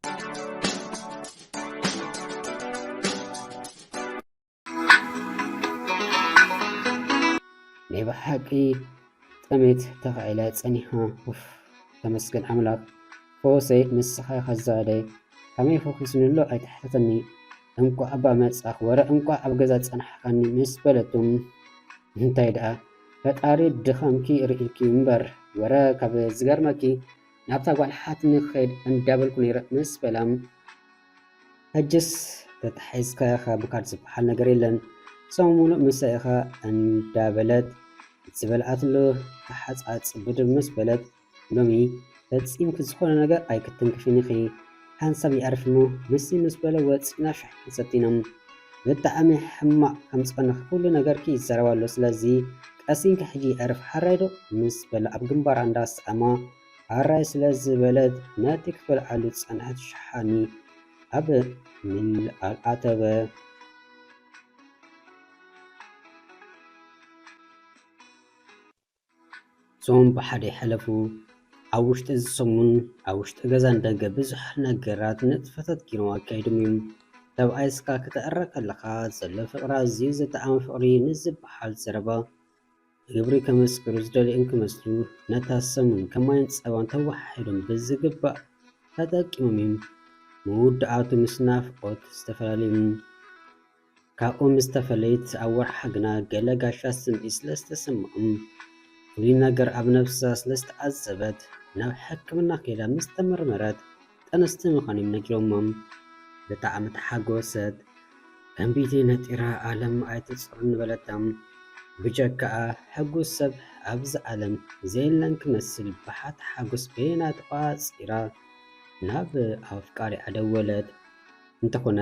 ናይ ብሓቂ ጠሜት ተኻዒላ ጸኒሓ። ኡፍ፣ ተመስገን ኣምላኽ። ፈወሰይ ንስኻ ኢኻ ዝዛደ። ከመይ ፈኺስንሎ ኣይትሕተተኒ። እንቋዕ እባ መጻኽ፣ ወረ እንቋዕ ኣብ ገዛ ጸናሕካኒ ምስ በለቱ፣ እንታይ ደኣ ፈጣሪ ድኻምኪ ርኢልኪ እምበር፣ ወረ ካብ ዝገርመኪ ናብታ ጓል ሓትኒ ክኸይድ እንዳበልኩ ነይረ ምስ በላ፣ ሕጅስ ተታሒዝካ ኢኻ፣ ብካድ ዝበሃል ነገር የለን። ሰሙኑ ምሳይ ኢኻ እንዳበለት ዝበልኣትሉ ተሓጻጽ ብድብ ምስ በለት፣ ሎሚ ፈጺምኪ ዝኾነ ነገር ኣይክትንክፍን ኢኺ። ሓንሳብ ይኣርፍ እሞ፣ ምስ ምስ በለ ወጺና ሻሂ ክንሰቲ ኢና። ብጣዕሚ ሕማቕ ከም ዝኾነ ኩሉ ነገርኪ ይዛረብ ኣሎ። ስለዚ ቀሲንኪ ሕጂ ይኣርፍ ሓራይ ዶ? ምስ በለ ኣብ ግንባራ እንዳሰኣማ፣ ሓራይ ስለ ዝበለት ነቲ ክትበልዓሉ ዝጸንሐት ሸሓኒ ኣብ ሚል ኣልኣተበ። ሶም ብሓደ ይሓለፉ። ኣብ ውሽጢ እዚ ሰሙን ኣብ ውሽጢ ገዛን ደገ ብዙሕ ነገራት ንጥፈታት ጌሮም ኣካይዶም እዮም። ሰብኣይ እስካ ክትዕረ ከለኻ ዘሎ ፍቕሪ ኣዝዩ ዘጠዓመ ፍቕሪ ንዝበሃል ዘረባ ብግብሪ ከመስክሩ ዝደልዩ እንክመስሉ፣ ነታ ሰሙን ከም ማይን ጸባን ተወሓሒዶም ብዝግባእ ተጠቂሞም እዮም። መወዳእቱ ምስ ናፍቆት ዝተፈላለዩ። ካብኡ ምስ ተፈለየት ኣብ ወርሓ ግና ገለ ጋሻ ስምዒት ስለ ዝተሰምዖም፣ ፍሉይ ነገር ኣብ ነብሳ ስለ ዝተዓዘበት፣ ናብ ሕክምና ከይዳ ምስ ተመርመረት፣ ጠነስቲ ምዃኖም ነጊሮሞም። ብጣዕሚ ተሓጎሰት። ከም ቤተይ ነጢራ ዓለም ኣይትጽርን በለታ። ብጀካኣ ሕጉስ ሰብ ኣብዚ ዓለም ዘየለን ክመስል ብሓት ሓጎስ ቤና ተቋጺራ ናብ ኣፍቃሪኣ ደወለት። እንተኾነ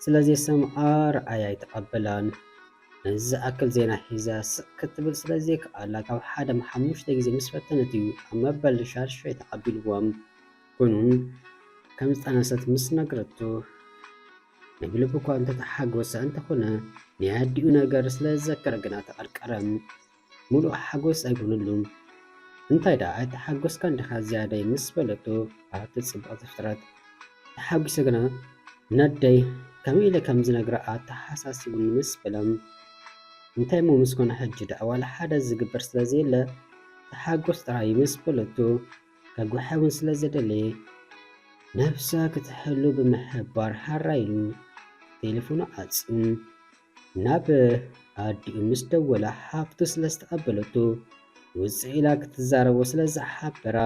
ስለዘይሰምዓ ረኣያ ኣይተቐበላን። ነዚ ዝኣክል ዜና ሒዛ ስቕ ክትብል ስለዘይከኣላ ካብ ሓደ ሓሙሽተ ግዜ ምስ ፈተነት እዩ ኣብ መበል ሻድሻይ ተቐቢልዎም። ኮይኑ ከም ዝጠነሰት ምስ ነግረቶ ናይ ብልቡ እኳ እንተተሓጎሰ እንተኾነ ናይ ኣዲኡ ነገር ስለ ዝዘከረ ግና ተቐርቀረ። ሙሉእ ሓጎስ ኣይኮነሉን። እንታይ ደኣ ኣይተሓጎስካን ዲኻ ዝያዳይ ምስ በለቶ ኣብቲ ጽብቕቲ ፍጥረት ተሓጒሰ ግና ነደይ ከመይ ኢለ ከም ዝነግራ ኣተሓሳሲቡኒ ምስ በለ እንታይ እሞ ምስ ኮነ ሕጂ ደኣ ዋላ ሓደ ዝግበር ስለ ዘየለ ተሓጎስ ጥራይ ምስ በለቶ ከጉሕያ እውን ስለ ዘደለየ ነብሳ ክትሕሉ ብምሕባር ሃራ ኢሉ ቴሌፎኑ ዓጽዩ ናብ ኣዲኡ ምስ ደወለ ሓፍቱ ስለ ዝተቐበለቶ ውፅእ ኢላ ክትዛረቦ ስለ ዝሓበራ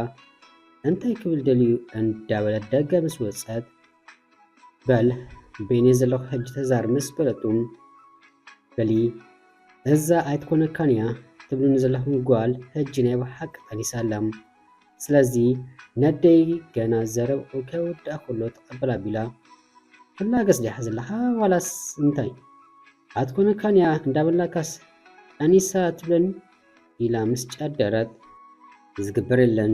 እንታይ ክብል ደልዩ እንዳበለት ደገ ምስ ወፀት በል በይነ ዘለኹ ሕጂ ተዛር ምስ በለቱ በሊ እዛ ኣይትኮነካን እያ ትብሉኒ ዘለኹም ጓል ሕጂ ናይ ብሓቂ ጠኒሳ ኣላ። ስለዚ ነደይ ገና ዘረብኡ ከይወድኣ ከሎ ተቐበል ኣቢላ፣ ትላገጽ ዲኻ ዘለኻ ዋላስ እንታይ? ኣትኮነካን እያ እንዳበላካስ ጠኒሳ ትብለኒ? ኢላ ምስ ጨደረት፣ ዝግበር የለን፣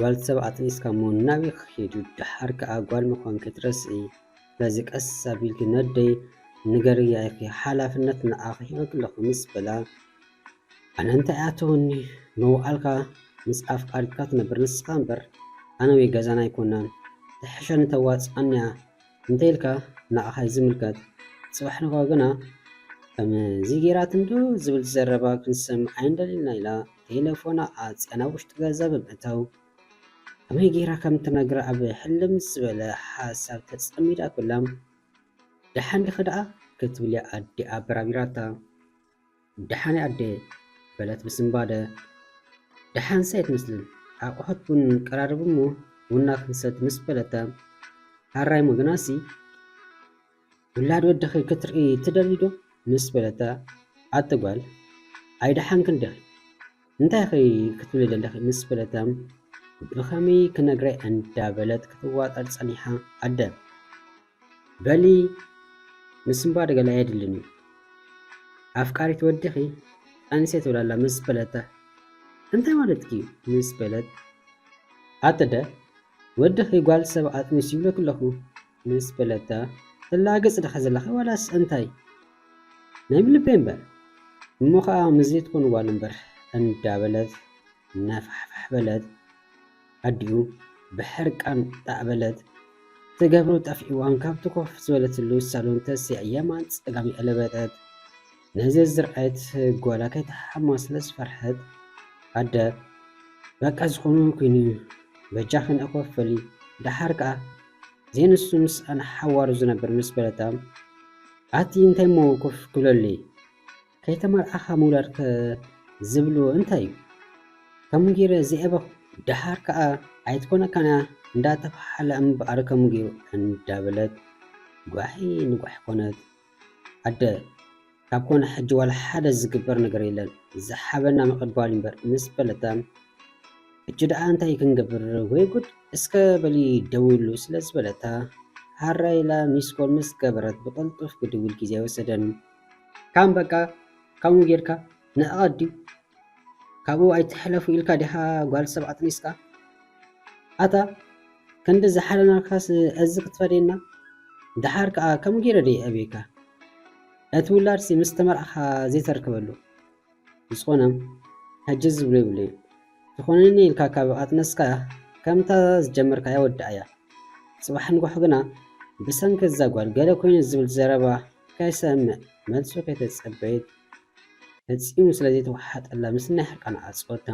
ጓል ሰብ ኣጥኒስካ እሞ ናበይ ክኸይድ እዩ? ደሓር ከኣ ጓል ምዃን ከይትረስዒ፣ ስለዚ ቀስ ኣቢልኪ ነደይ ንገርያ ኢኺ፣ ሓላፍነት ንዓኺ ሂበኪ ኣለኹ ምስ በላ፣ ኣነ እንታይ ኣተወኒ መውዓልካ ምስ ኣፍቃሪትካ ትነብር ንስኻ እምበር ኣነ ወይ ገዛና ኣይኮናን። ትሕሸኒ ተዋጽኣኒ እያ እንተ ኢልካ ንዓኻ እዩ ዝምልከት። ጽባሕ ንግሆ ግና ከምዚ ጌራትኒ ዶ ዝብል ዘረባ ክንሰምዕ ኣይንደልይና ኢላ ቴለፎና ዓጽያ ናብ ውሽጢ ገዛ ብምእታው ከመይ ጌራ ከም ትነግራ ኣብ ሕልም ዝበለ ሓሳብ ተጸሚዳ ክላ ደሓን ዲኺ ደኣ ክትብል እያ ኣዲኣ ኣበራቢራታ። ደሓን እየ ኣደ በለት ብስንባደ። ደሓንሲ ኣይትመስልን ኣቑሑት ቡን ቀራርቢ እሞ ቡና ክንሰቲ ምስ በለታ ሃራይ እሞ ግናሲ ውላድ ወድኺ ክትርኢ ትደልዪ ዶ ምስ በለታ ኣቲ ጓል ኣይደሓንክን ዲኺ እንታይ ኢኺ ክትብሊ ዘለኺ ምስ በለታ ብኸመይ ክነግራ እንዳበለት ክትዋጠር ጸኒሓ ኣደ በሊ ምስንባድ ገለ ኣየድልን እዩ ኣፍቃሪት ወድኺ ጠንሴ ትብላላ ምስ በለታ እንታይ ማለትኪ እዩ ምስ በለት ኣትደ ወድኺ ጓል ሰብ ኣጥንስ ይብለክ ኣለኹ ምስ በለታ ትላገጽ ድኻ ዘለኺ ዋላስ እንታይ ናይ ብልበይ እምበር እሞ ኸኣ ምስ ዘይትኾን ጓል እምበር እንዳበለት ነፋሕፋሕ በለት ኣዲኡ ብሕርቃን ጣዕ በለት ትገብሮ ጠፊእዋን ካብቲ ኮፍ ዝበለትሉ ሳሎን ተሲኣ የማን ጸጋም የለበጠት። ነዚ ዝረኣየት ጓላ ከይትሓማ ስለ ዝፈርሐት፣ ኣደ፣ በቃ ዝኾነ ኮይኑ እዩ፣ በጃኺ ንዕኮፍ በሊ፣ ደሓር ከኣ ዘይንሱ ምስኣን ሓዋሩ ዝነብር ምስ በለታ፣ ኣቲ እንታይ እሞ ኮፍ ክብለለይ? ከይተመርዓኻ ምውላድከ ዝብልዎ እንታይ እዩ? ከምኡ ገይረ ዘይኣበኹ፣ ደሓር ከኣ ኣይትኮነካን እያ እንዳተባሃለ እምበኣር ከምኡ ገይሩ እንዳበለት ጓሒ ንጓሒ ኮነት። ኣደ፣ ካብ ኮነ ሕጂ ዋላ ሓደ ዝግበር ነገር የለን፣ ዝሓበና ምቕባል እምበር ምስ በለታ፣ ሕጂ ደኣ እንታይ ክንገብር ወይ ጉድ? እስከ በሊ ደውሉ ስለ ዝበለታ፣ ሃራ ኢላ ሚስኮል ምስ ገበረት ብቕልጡፍ ክድውል ግዜ ኣይወሰደን። ካም በቃ፣ ከምኡ ጌርካ ንዕቐት ድዩ? ካብኡ ኣይትሕለፉ ኢልካ ዲኻ ጓል ሰብ ኣጥኒስካ? ኣታ ክንዲ ዝሓለናልካስ እዚ ክትፈድየና? ደሓር ከኣ ከምኡ ጌረ ድየ ኣብየካ? እቲ ውላድሲ ምስ ተመርዓኻ ዘይተርክበሉ? ብዝኾነ፣ ሕጂ ዝብሎ የብለይን። ትኾነኒ ኢልካ ካብ ኣጥነስካ፣ ከምታ ዝጀመርካያ ወድኣያ። ጽባሕ ንጎሖ ግና፣ ብሰንኪ እዛ ጓል ገለ ኮይኑ ዝብል ዘረባ ከይሰምዕ፣ መልሱ ከይተጸበየት፣ ፈጺሙ ስለ ዘይተወሓጠላ፣ ምስናይ ሕርቃን ዓጸወታ።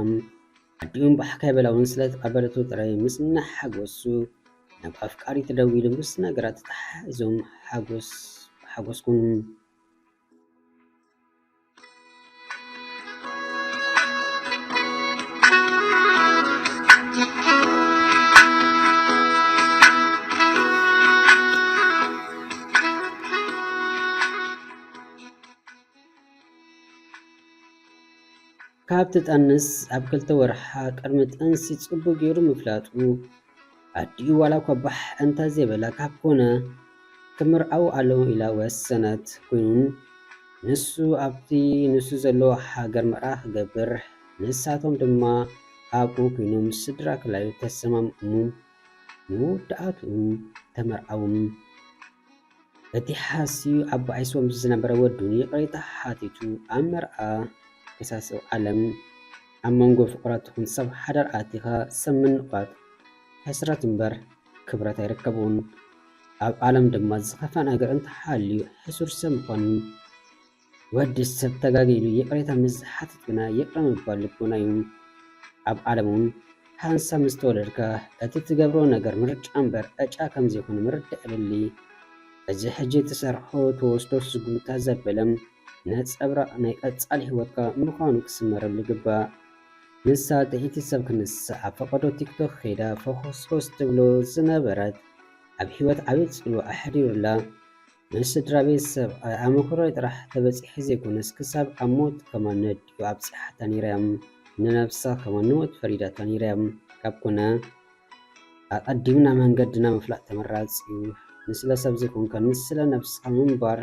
ኣዲኡ እምባሕ ከይበላ እውን ስለ ተቐበለቶ ጥራይ፣ ምስናይ ሓጎሱ ናብ ኣፍቃሪቱ ደዊሉ ምስ ነገራ ተተሓሒዞም ሓጎስ፣ ሓጎስኩም። ካብ ትጠንስ ኣብ ክልተ ወርሓ ቅድሚ ጥንሲ ጽቡቕ ገይሩ ምፍላጡ፣ ኣዲኡ ዋላ እኳ ባሕ እንተ ዘይበላ ካብ ኮነ ክምርዓው ኣለዉ ኢላ ወሰነት። ኮይኑን ንሱ ኣብቲ ንሱ ዘለዎ ሃገር መርዓ ክገብር፣ ንሳቶም ድማ ኣብኡ ኮይኖም ስድራ ክላዩ ተሰማምዑ። መወዳእትኡ ተመርዓዉ። እቲ ሓስዩ ኣብ ባይሶም ዝነበረ ወዱ ይቕሬታ ሓቲቱ ኣብ መርዓ ክሳስብ ዓለም። ኣብ መንጎ ፍቑራትኹም ሰብ ሓዳር ኣቲኻ ሰብ ምንቋት ሕስረት እምበር ክብረት ኣይርከቦን። ኣብ ዓለም ድማ ዝኸፍኣ ነገር እንተሃልዩ ሕሱር ሰብ ምዃን እዩ። ወዲ ሰብ ተጋጊሉ ይቕሬታ ምስ ዝሓትት ግና ይቕረ ምባል ልቦና እዩ። ኣብ ዓለም እውን ሓንሳብ ምስ ተወለድካ እቲ ትገብሮ ነገር ምርጫ እምበር ዕጫ ከም ዘይኮነ ምርዳእ የድሊ። እዚ ሕጂ ትሰርሖ ትወስዶ ስጉምታት ዘበለ ነጸብራቕ ናይ ቀጻሊ ህይወትካ ምዃኑ ክስመረሉ ይግባእ። ንሳ ጥዕይቲ ሰብ ክንሳ ኣብ ፈቐዶ ቲክቶክ ከይዳ ፈኾስኮስ ትብሎ ዝነበረት ኣብ ህይወት ዓቢ ጽልዋ ኣሕዲሩላ። ምስ ስድራ ቤት ሰብኣይ ኣመክሮይ ጥራሕ ተበጺሐ ዘይኮነስ ክሳብ ኣብ ሞት ከማን ነዲኡ ኣብጺሓታ ነይራ እያ። ንነብሳ ከማን ንሞት ፈሪዳታ ነይራ እያ። ካብ ኮነ ኣቐዲምና መንገድና ምፍላጥ ተመራጺ እዩ። ንስለ ሰብ ዘይኮንካ ንስለ ነብስኻ ምንባር፣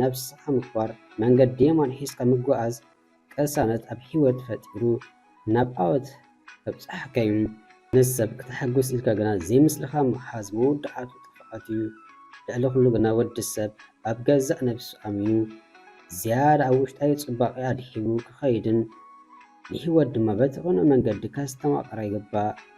ነብስኻ ምኽባር፣ መንገዲ የማን ሒዝካ ምጉዓዝ ቅሳነት ኣብ ህይወት ፈጢሩ ናብ ዓወት ከብጽሓካ እዩ። ንሰብ ክተሐጉስ ኢልካ ግና ዘይምስልኻ ምሓዝ መወዳእቱ ጥፍኣት እዩ። ልዕሊ ኩሉ ግና ወዲ ሰብ ኣብ ገዛእ ነብሱ ኣሚኑ ዝያዳ ኣብ ውሽጣዊ ጽባቐ ኣድሂቡ ክኸይድን ንህይወት ድማ በቲ ቅኑዕ መንገዲ ከስተማቕራ ይግባእ።